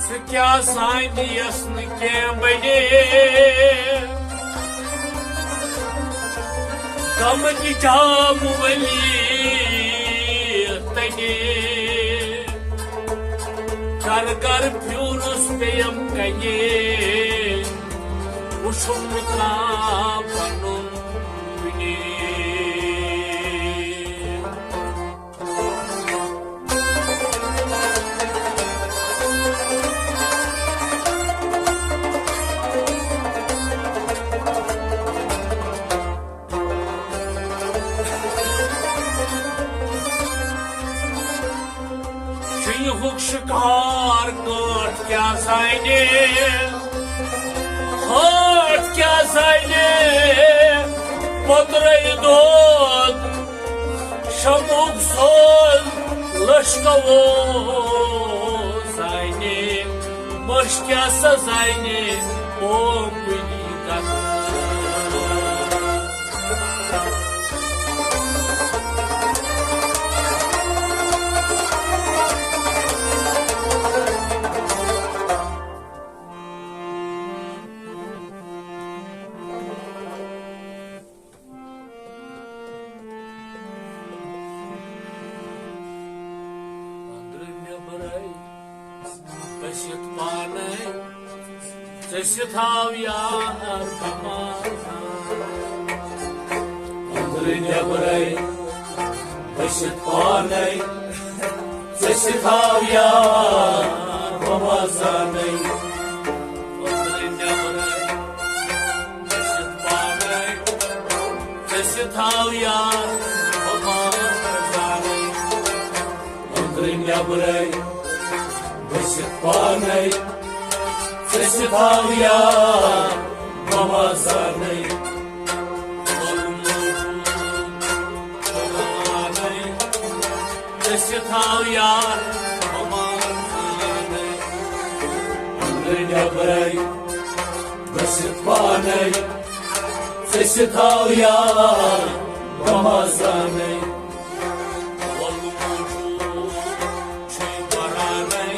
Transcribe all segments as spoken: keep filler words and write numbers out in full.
سُہ کیٛاہ زانہِ یَس نہٕ کینٛہہ بَنے، غمہٕ نِجام ؤلی تَنے۔ گَرٕ گَرٕ پھیوٗرُس پیٚیَم کَنہِ، وُچھُم نہٕ کانٛہہ پَنُن کُنے۔ شُنہِ ہُک شِکار کٲٹھ کیٛاہ زانہِ، ہٲٹھ کیٛاہ زانہِ، پوٚترَے دود شمُک سوز لشکوو زانہِ، مٔشکیا سا زانہِ اوم بُنی کتھ۔ أنٛدرٕ نیٚبرَے ؤسِتھ پانَے، ژٔسِتھ آو یار بمازان۔ أنٛدرٕ نیٚبرَے ؤسِتھ پانَے، ژٔسِتھ آو یار بمازانَے۔ أنٛدرٕ نیٚبرَے ؤسِتھ پانَے، ژٔسِتھ آو یار بمازانَے۔ أنٛدرٕ نیٚبرَے ؤسِتھ پانَے، ژٔسِتھ آو یار بمازانَے۔ ژٔسِتھ آو یار بمازانَے۔ أنٛدرٕ نیٚبرَے ؤسِتھ پانَے، ژٔسِتھ آو یار بمازانَے۔ وَلہٕ موجود چھُے پرانَے،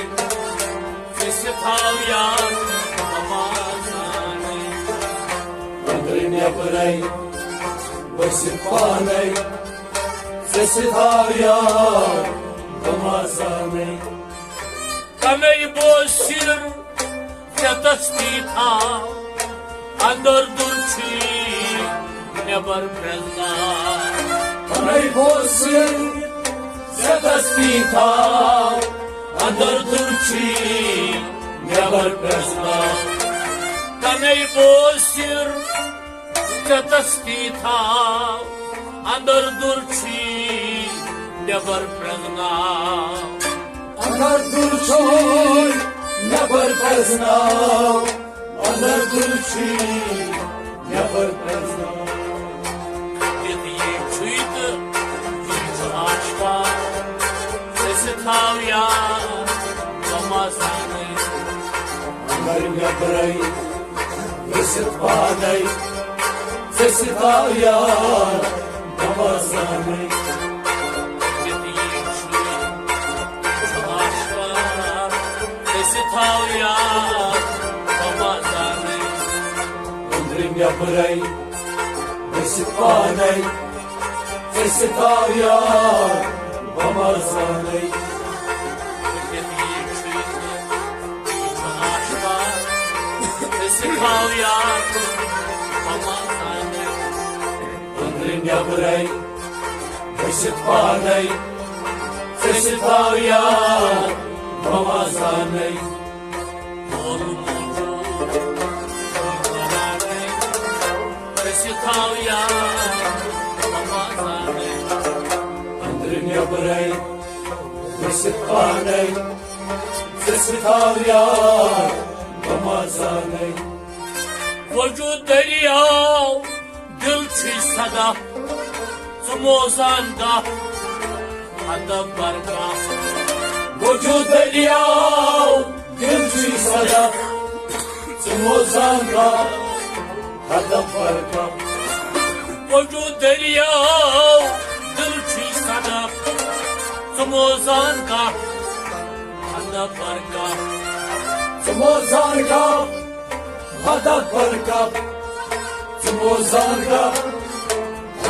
ژٔسِتھ آو یار بمازانَے۔ أنٛدرٕ نیٚبرَے ؤسِتھ پانَے، ژٔسِتھ آو یار بمازانَے۔ کنے بوز سِر ژےٚ تسبیح تھاو، اندر دُر چھُے نیبر پرزناو۔ کنے بوز سِر ژےٚ تسبیح تھاو، اندر دُر چھُے نیبر پرزناو۔ کنے بوز سِر ژےٚ تسبیح تھاو، اندر دُر چھُے نیبر پرزناو۔ اندر دُر چھُے نیبر پرزناو، اندر دُر چھُے نیبر پرزناو۔ یہِ چھُے تہٕ یہِ چھُ آشکار، ژےٚ سۭتۍ تھاو یار، غم آسانٕے۔ اندر نیبرے ؤسِتھ پانے، ژےٚ سۭتۍ آو یار، بہٕ آسانٕے۔ ییٚتہِ یہِ چھُ، چھُ آشکار، ژےٚ سۭتۍ آو یار، بہٕ آسانٕے۔ أنٛدرٕ نیبرے ؤسِتھ پانے، ژےٚ سۭتۍ آو یار، بہٕ آسانٕے۔ أنٛدرٕ نیبرے ؤسِتھ پانے، ژےٚ سۭتۍ آو یار، بہٕ آسانٕے۔ أنٛدرٕ نیبرے ؤسِتھ پانے، ژےٚ سۭتۍ آو یار، بہٕ آسانٕے۔ وجود دٔریاو، دِل چھُے صدف، ژٕ موزان گاہ، ادب برگاہ۔ وجود دٔریاو، دِل چھُے صدف، ژٕ موزان گاہ، ادب برگاہ۔ وجود دٔریاو، دِل چھُے صدف، ژٕ موزان گاہ، ادب برگاہ۔ تِمو زان گپ، ادب برکب۔ تِمو زان گپ،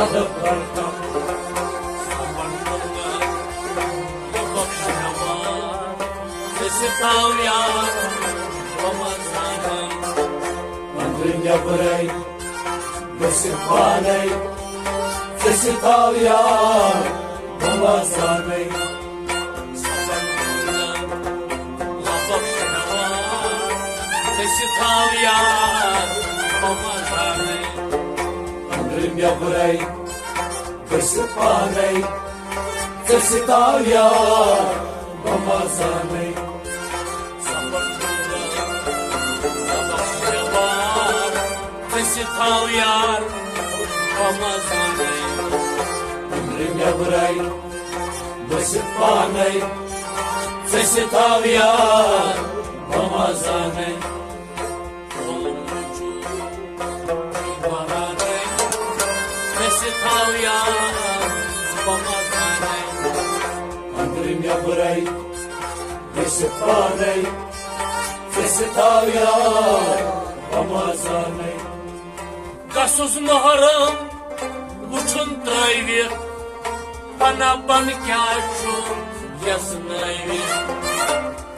ادب برکب۔ أنٛدرٕ نٮ۪برَے، بہٕ چھُس پانَے، ژٕ چھِ تھاو یار، بہٕ ما زانَے۔ ژٕ چھِ تھاو یار، بہٕ ما زانَے۔ أنٛدرٕ نٮ۪برَے، بہٕ چھُس پانَے، ژٕ چھِ تھاو یار، بہٕ ما زانَے۔ ژٕ چھِ تھاو یار، بہٕ ما زانَے۔ أنٛدرٕ نٮ۪برَے، بہٕ چھُس پانَے، ژٕ چھِ تھاو یار، بہٕ ما زانَے۔ ژٕ چھِ تھاو یار، بہٕ ما زانَے۔ أنٛدرٕ نٮ۪برَے، بہٕ چھُس پانَے، ژٕ چھِ تھاو یار، بہٕ ما زانَے۔ گژھُس محرم وٕچھُن ترٲوِتھ، پناہ پن کیٛاہ چھُ یژھنٲوِتھ۔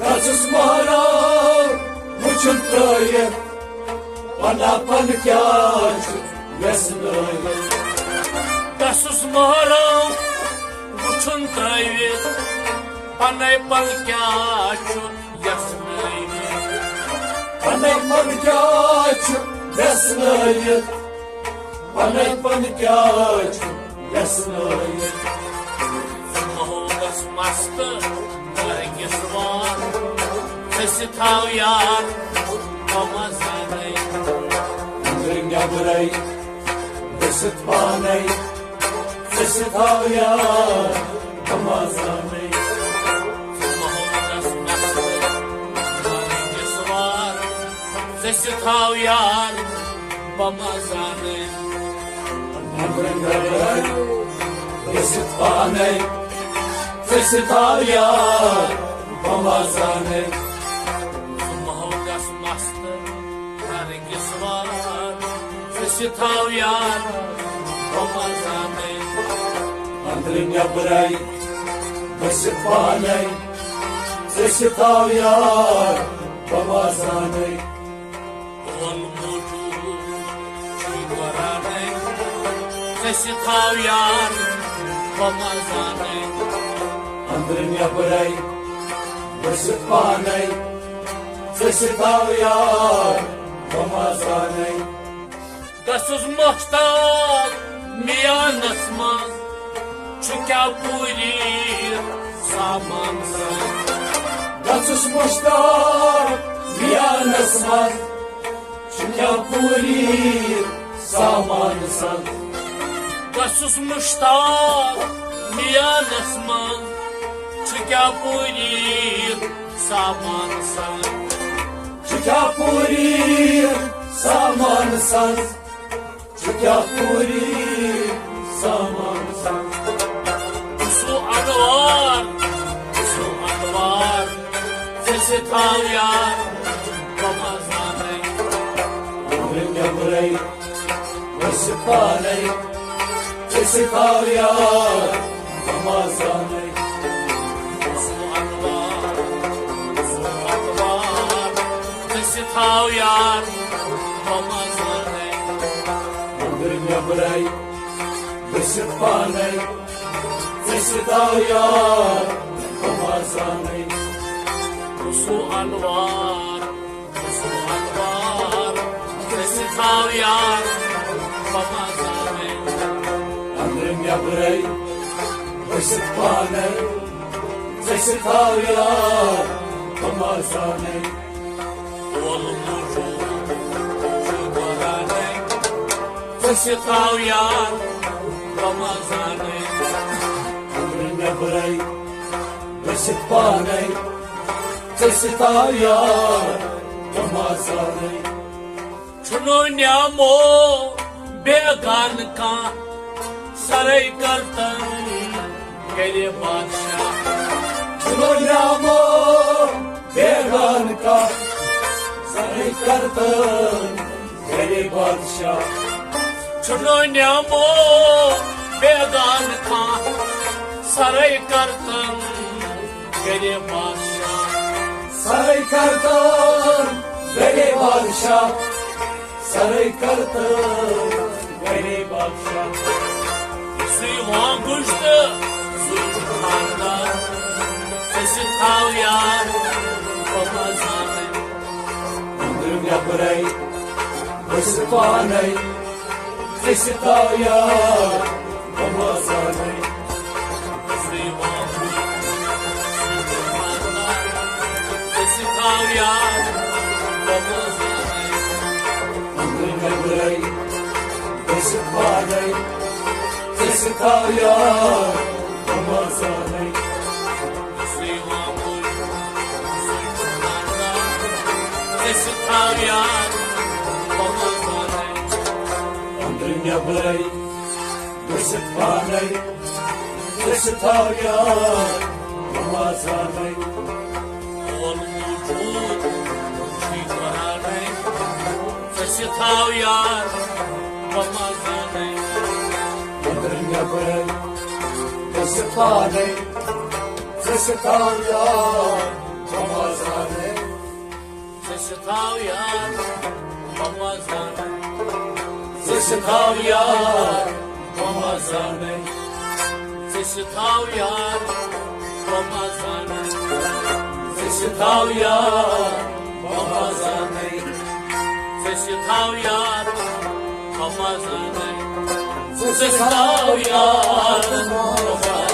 گژھُس محرم وٕچھُن ترٲوِتھ، پناہ پن کیٛاہ چھُ یژھنٲوِتھ۔ گژھُس محرم وٕچھُن ترٲوِتھ، پناہ پن کیٛاہ چھُ یژھنٲوِتھ۔ پناہ پن کیٛاہ چھُ یژھنٲوِتھ؟ پناہ پن کیٛاہ چھُ یژھنٲوِتھ؟ ژٕ ماحولس مست، گرٕ کِس وار، ژٕ چھِ تھاو یار، بہٕ ما زانَے۔ أنٛدرٕ نٮ۪برَے، بہٕ چھُس پانَے، ژٕ چھِ تھاو یار، بہٕ ما زانَے۔ ژٕ ماحولس مست، گرٕ کِس وار، ژٕ چھِ تھاو یار، بہٕ ما زانَے۔ أنٛدرٕ نٮ۪برَے، بہٕ چھُس پانَے، ژٕ چھِ تھاو یار، بہٕ ما زانَے۔ ژٕ ماحولس مست، گرٕ کِس وار، ژٕ چھِ تھاو یار، بہٕ ما زانَے۔ أنٛدرٕ نٮ۪برَے، بہٕ چھُس پانَے، ژٕ چھِ تھاو یار، بہٕ ما زانَے۔ اول موجود چھُے قرآنَے، ژٕ چھِ تھاو یار، بہٕ ما زانَے۔ أنٛدرٕ نٮ۪برَے، بہٕ چھُس پانَے، ژٕ چھِ تھاو یار، بہٕ ما زانَے۔ گژھُس مشتاق میانس منٛز، چھُ کیٛاہ پوٗری سامان سان۔ گژھُس مشتاق میانس منٛز، چھُ کیٛاہ پوٗری سامان سان۔ گژھُس مشتاق میانس منٛز، چھُ کیٛاہ پوٗری سامان سان۔ چھُ کیٛاہ پوٗری سامان سان۔ چھُ کیٛاہ پوٗری سامان سان۔ سُہ انوار، سُہ انوار، ژےٚ سۭتۍ تھاو یار، بہٕ ما زانَے۔ أنٛدرٕ نٮ۪برَے، أسۍ چھِ پانَے، ژےٚ سۭتۍ تھاو یار، بہٕ ما زانَے۔ سُہ انوار، سُہ انوار، ژےٚ سۭتۍ تھاو یار، بہٕ ما زانَے۔ أنٛدرٕ نٮ۪برَے، بہٕ چھُس پانَے، ژےٚ سۭتۍ تھاو یار، بہٕ ما زانَے۔ سُہ انوار، سُہ انوار، ژےٚ سۭتۍ تھاو یار، بہٕ ما زانَے۔ أنٛدرٕ نٮ۪برَے، بہٕ چھُس پانَے، ژےٚ سۭتۍ تھاو یار، بہٕ ما زانَے۔ اول موجود چھُ قرآنَے، ژےٚ سۭتۍ تھاو یار، بہٕ ما زانَے۔ أنٛدرٕ نٮ۪برَے، بہٕ چھُس پانَے، ژےٚ سۭتۍ تھاو یار، بہٕ ما زانَے۔ چھُنہٕ نیامو بیگانہٕ کانٛہہ، سرے گردن کرِ بادشاہ۔ چھُنہٕ نیامو بیگانہٕ کانٛہہ، کرتن گرِ بادشاہ۔ چھُنہٕ نیمو بیگان کانٛہہ، سرے کرتن گرِ بادشاہ۔ سرے کرتن گرِ بادشاہ، سرے کرتن گرِ بادشاہ۔ یُسُے وانگُج تہٕ سُے چھُ خاندار، ژٕ سۭتۍ تھاو یار، بہٕ ما زانَے۔ أنٛدرٕ نٮ۪برَے بہٕ چھُس پانَے، ژٕ سۭتۍ تھاو یار، بہٕ ما زانَے۔ یُسُے وانگُج تہٕ سُے چھُ خاندار، ژٕ سۭتۍ تھاو یار، بہٕ ما زانَے۔ أنٛدرٕ نٮ۪برَے بہٕ چھُس پانَے، ژٕ سۭتۍ تھاو یار، بہٕ ما زانَے۔ یُسُے وانگُج تہٕ سُے چھُ خاندار، ژٕ سۭتۍ تھاو یار، بہٕ ما زانَے۔ أنٛدرٕ نٮ۪برَے بہٕ چھُس پانَے، ژٕ سۭتۍ تھاو یار، بہٕ ما زانَے۔ مول موجود چھُے قرآنَے، ژٕ سۭتۍ تھاو یار، بہٕ ما زانَے۔ أنٛدرٕ نٮ۪برَے بہٕ چھُس پانَے، ژٕ سۭتۍ تھاو یار، بہٕ ما زانَے۔ ژٕ سۭتۍ تھاو یار، بہٕ ما زانَے۔ ژٕ سۭتۍ تھاو یار، بہٕ ما زانَے۔ ژٕ سۭتۍ تھاو یار، بہٕ ما زانَے۔ ژٕ سۭتۍ تھاو یار، بہٕ ما زانَے۔ ژٕ سۭتۍ تھاو یار، بہٕ ما زانَے۔ ژٕ سۭتۍ تھاو یار، بہٕ ما